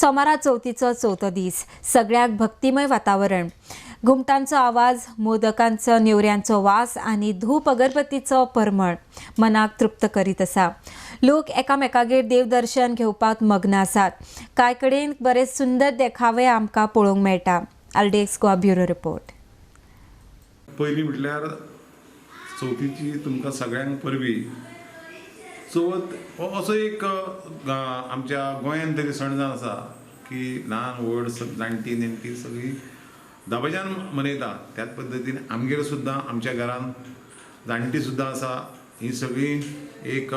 सोमारा चवथीचो चवथो दीस. सगळ्याक भक्तिमय वातावरण, घुमटांचो आवाज, मोदकांचो नेवऱ्यांचो वास आनी धूप अगरबत्तीचो परमळ मनाक तृप्त करीत आसा. लोक एकामेकागेर देवदर्शन घेवपाक मग्न आसात. कांय कडेन बरे सुंदर देखावे आमकां पळोवंक मेळटा. आलडेक्स गोवा ब्युरो रिपोर्ट. पयलीं म्हटल्यार चवथीची तुमकां सगळ्यांक परबी. चवथ हो असो एक आमच्या गोंयांत तरी सण जावन आसा की ल्हान व्हड जाणटी नेणटी सगळीं दबाज्यान मनयता. त्याच पद्दतीन आमगेर सुद्दां आमच्या घरान जाणटी सुद्दां आसा. ही सगळीं एक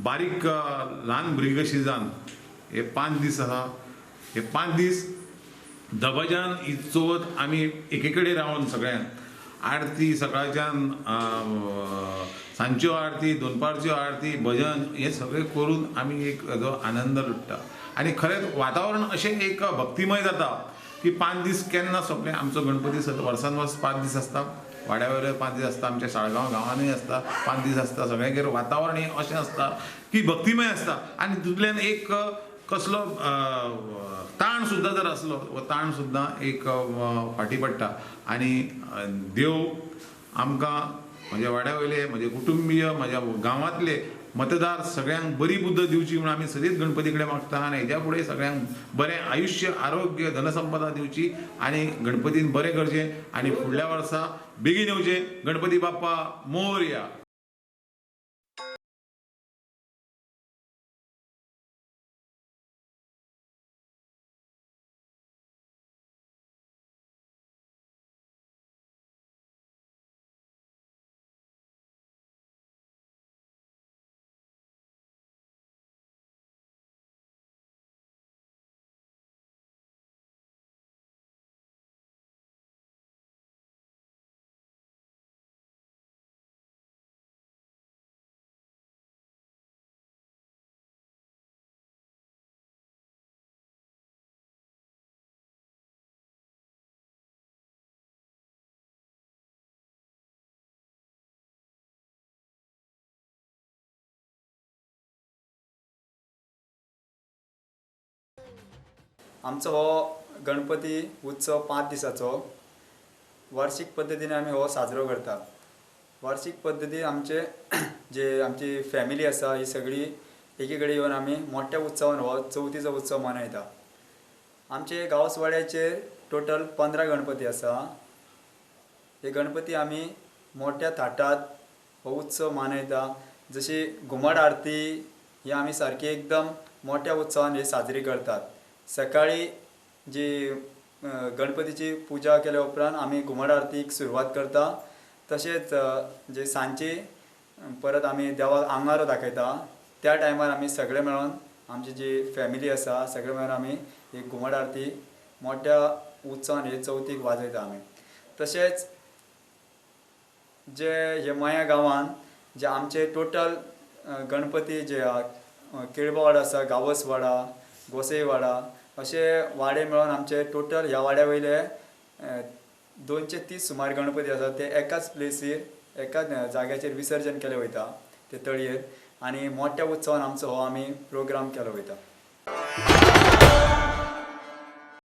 बारीक ल्हान भुरगीं कशीं जावन हे 5 दीस आसा, हे 5 दीस दबाज्यान ही चवथ आमी एके कडेन रावन सगळ्यांक आरती सकाळच्यान सांजच्यो आरती, दनपारच्यो आरती, भजन हें सगळें करून आमी एक जो आनंद लुट्टा. आनी खरेंच वातावरण अशें एक भक्तिमय जाता की 5 दीस केन्ना सोंपले. आमचो गणपती वर्सान वर्स 5 दीस आसता, वाड्या वयले 5 दीस आसता, आमच्या साळगांव गांवांनूय आसता 5 दीस आसता. सगळ्यांगेर वातावरण हें अशें आसता की भक्तिमय आसता. आनी तितूंतल्यान एक कसलो ताण सुद्दां जर आसलो, हो ताण सुद्दां एक फाटी पडटा. आनी देव आमकां, म्हज्या वाड्या वयले, म्हजे कुटुंबीय, म्हज्या गांवांतले मतदार सगळ्यांक बरी बुद्द दिवची म्हूण आमी सदींच गणपती कडेन मागता. आनी हेज्या फुडें सगळ्यांक बरें आयुश्य, आरोग्य, धनसंपदा दिवची आनी गणपतीन बरें करचें आनी फुडल्या वर्सा बेगीन येवचें. गणपती बाप्पा मोरया. आमचो हो गणपती उत्सव 5 दिसाचो वार्षिक पद्दतीन आमी हो साजरो करता. वार्षिक पद्दती आमचे जे आमची फॅमिली आसा ही सगळी एकी कडेन येवन आमी मोठ्या उत्सवान हो चवथीचो उत्सव मनयता. आमचे गांवसवाड्याचेर टोटल 15 गणपती आसा. हे गणपती आमी मोठ्या थाटात हो उत्सव मनयता. जशी घुमट आरती ही आमी सारकी एकदम मोठ्या उत्सवान हे साजरी करतात. सकाळी जी गणपतीची पूजा केल्या उपरांत आमी घुमट आरतीक सुरवात करता. तशेंच जे सांजची परत आमी देवाक आंगारो दाखयता. त्या टायमार आमी सगळे मेळोन आमची जी फॅमिली आसा सगळे मेळोन आमी एक घुमट आरती मोठ्या उत्सवान हे चवथीक वाजयता आमी. तशेंच जे हे मया गांवान जे आमचे टोटल गणपती जे केळबावाडा आसा, गावसवाडा, गोसईवाडा अशे वाडे मेळोन आमचे टोटल ह्या वाड्या वयले 230 सुमार गणपती आसा. ते एकाच प्लेसीर एकाच जाग्याचेर विसर्जन केलें वयता ते तळयेर आनी मोठ्या उत्सवान आमचो हो आमी प्रोग्राम केलो वयता.